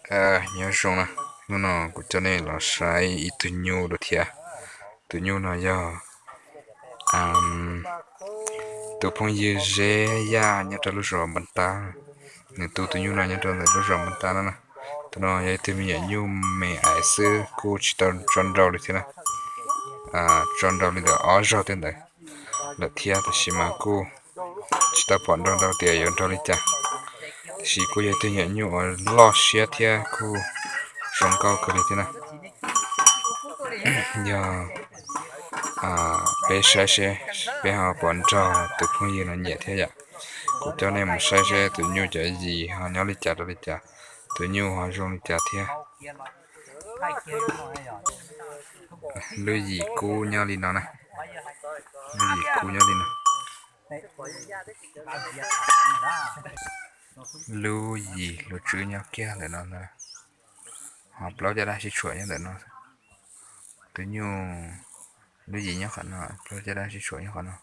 Nyob zoo na, hnub no kuv coj nej los saib ib tug nyuj dua thiab. Tus nyuj no yog tus phooj ywg Zeb Yaj nyob rau lub zos Npas Tab. Nws tu tus nyuj no nyob rau ntawm lub zos Npas Tab no na. Tus no yog ib tug me nyuam nyuj me aiv xwb, kuj tsis tau tso nrau li thiab na. Tso nrau li ntawm ob zaug tej ntawd lawm thiab, tab sis mas kuj tsis tau pom nrau ntau tias yuav nrau li cas. Tab sis kuj yog ib tug nyuam nyuj uas loj siab thiab kuj zoo nkauj kawg li thiab na. Yog peb saib seb peb ho puas nrog tus phooj ywg no nyiam thiab yom. Kuv coj nej mus saib seb tus nyuj cov yim ho nyob li cas rau li cas, tus nyuj ho zoo li cas thiab. Lub yim kub nyob li no na. Lub yim kub nyob li no. Lub yim hluas tswb nyob kiag ntawm no ntag. Ho plaub caj dab sib tshuam nyob ntawm no. Tus nyuj, lub yim nyob qhov no, plaub caj dab sib tshuam nyob qhov no.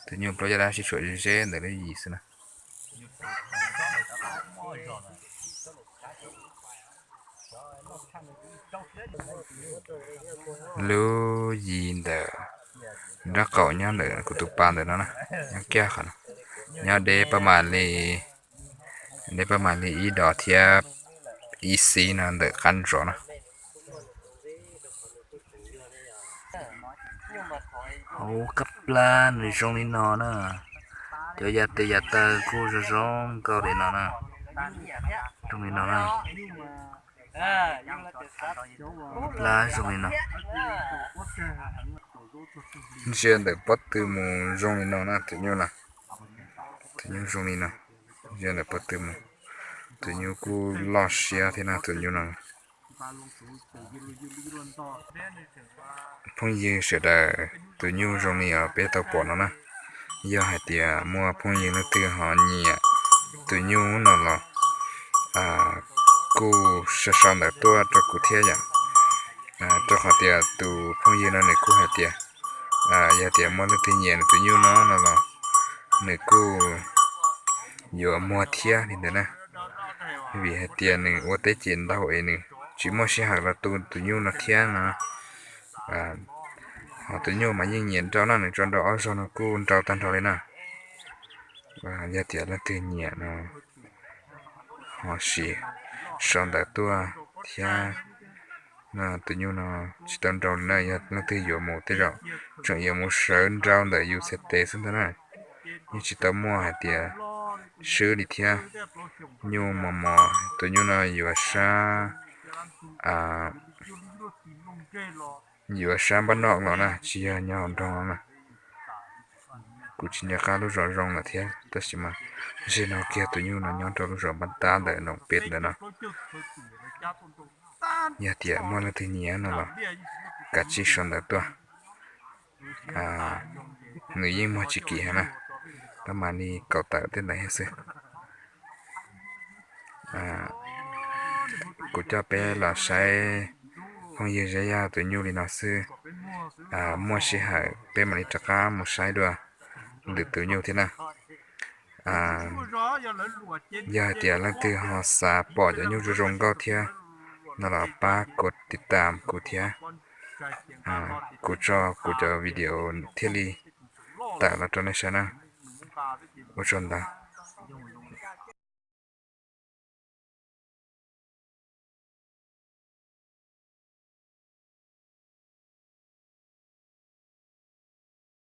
Tus nyuj plaub caj dab sib tshuam ze ze ntawm lub yim xwb na. Lub yim ntawm nraub qaum nyob ntawm kuv tus pas ntawm no na, nyob kiag qhov no, nyob deb pab mam li, deb pab mam li ib dos thiab ib xib no ntawm qab ntsov na. Hauv qab plab nws zoo li no na, cov yam tes yam taw kuj zoo zoo nkauj li no na, zoo li no na. Plab zoo li no. Ntsia ntawm pob tw mus zoo li no na tus nyuj na. Tus nyuj zoo li no. Ntsia ntawm pob tw mus, tus nyuj kuj loj siab thiab na tus nyuj no. Phooj ywg sawv daws, tus nyuj zoo li uas peb tau pom no na, yog hais tias muaj phooj ywg leej twg ho nyiam tus nyuj no los kuj sau sau ntawv tuaj rau kuv thiab yom. Rau qhov tias tus phooj ywg no nws kuj hais tias yog tias muaj leej twg nyiam nws tus nyuj no no los nws kuj yuav muag thiab li ntawd na. Vim hais tias nws ua teb ces ntau es nws tsis muaj sij hawm los tu tus nyuj no thiab no. Ho tus nyuj mas yeej nyiam nrau na, nws tso nrau ob zaug no kuj nrau tag nrho li na. Yog tias leej twg nyiam no ho sim sau ntawv tuaj thiab. Tus nyuj no tsis tau nrau li na, yog leej twg yuav mus tej zaum tseem yuav mus sawv nrau ntawm yus txhais tes xwb ntag na. Yeej tsis tau muaj hais tias swb li thiab. Nyuj mos mos, tus nyuj no yuav sab, yuav sab npab noj los na, tsis yog nyob hauv nroog no na. Kuv tsis nco qab lub zos zoo lawm thiab, tab sis mas zeg no kiag tus nyuj no nyob rau lub zos npab tab ntawm noom pem ntawd no. Yog tias muaj leej twg nyiam no los kav tsij sau ntawv tuaj. Nws yeej muag tsis kim heev na, pab mam li kaum tawm tej ntawd thiab xwb. Kuv coj peb los saib phooj ywg Zeb Yaj tus nyuj li no xwb. Muaj sij hawm peb mam li rov qab mus saib dua lwm tus nyuj thiab na. Yog hais tias leej twg ho xav pom cov nyuj zoo zoo nkauj thiab no los pab kos tiv tam kuv thiab. Kuv tso kuv cov video thiaj li tawm los rau nej saib na. Ua tsaug ntau.